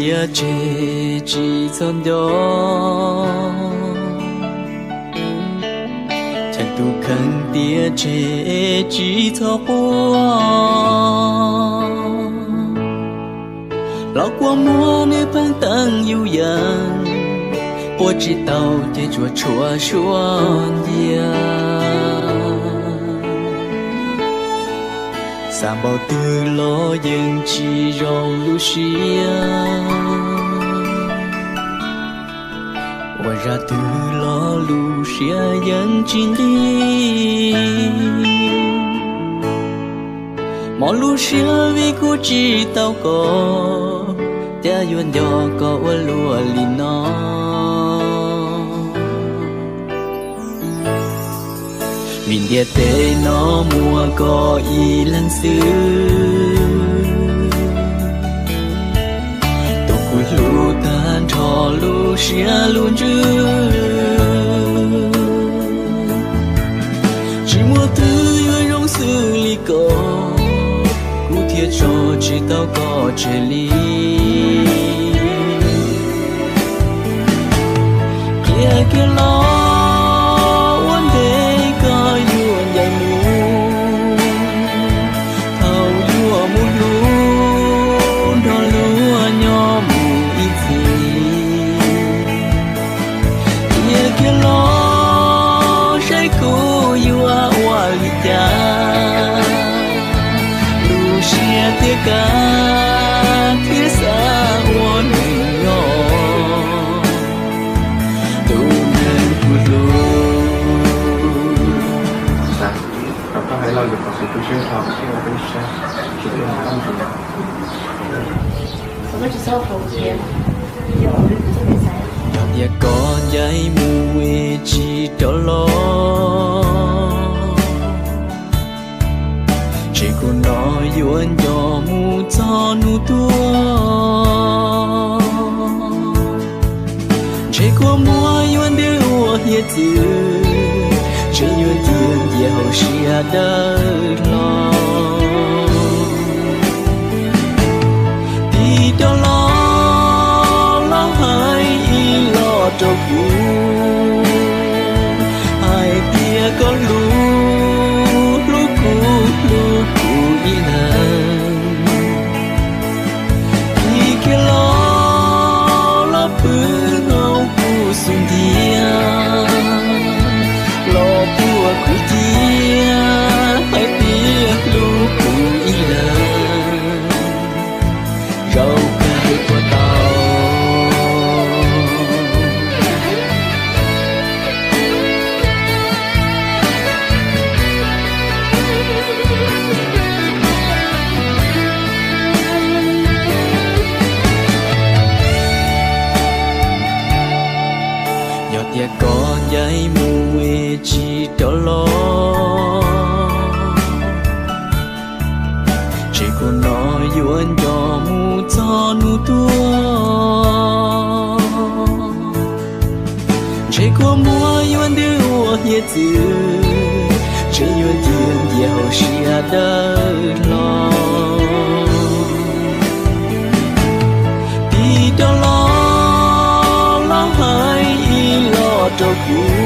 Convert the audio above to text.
tias tseg tsis txhob nco, cheem tus kheej tias tseg tsis txhob quaj. Los kua muag nws pheej teeb yus yees, quaj tsis tau ces tsuas tshuav suab ncia. Xav npaum twg los yeej tsis zoo lub siab, ua zaj twg los lub siab yeej tsis nqig. Mob lub siab vim kuv tsis tau koj, cas yuav nco koj ua luaj li no. Vim ntiaj teb no muaj koj ib leeg xwb, tus kuv hlub tag nrho lub siab lub ntsws. Tsis muaj twg yuav zoo xws li koj, kuv thiaj tso tsis tau koj tseg li. Cia kiag los ua ntej koj yuav ncaim mus, thaum yuav mus hlub nrog luag nyob mus ib txhis. Cia kiag los saib kuv yuav ua li cas, lub siab thiaj kav thiab xav ua neeg nyob, tus neeg kuv hlub. Yog tias koj ncaim mus es tsis rov los, ntshe kuv no yuav nco mus txog hnub tuag. Ntshe kua muag yuav ntws ua hiav txwv, ntshe yuav cia nciaj hauv siab dawb hlo. Tig rov los los hais ib los rau kuv, hais tias koj hlub hlub kuv hlub kuv ib leeg. Tig kiag los los pw hauv kuv xub ntiag, los puag kuv ciaj hais tias hlub kuv ib leeg, zaum kawg puas tau. Yog tias koj ncaim mus es tsis rov los, ntshe kua no yuav nco mus txog hnub tuag. Ntshe kua muag yuav ntws ua hiav txwv, ntshe yuav cia nciaj hauv siab dawb hlo. Tig rov los los hais ib los rau kuv,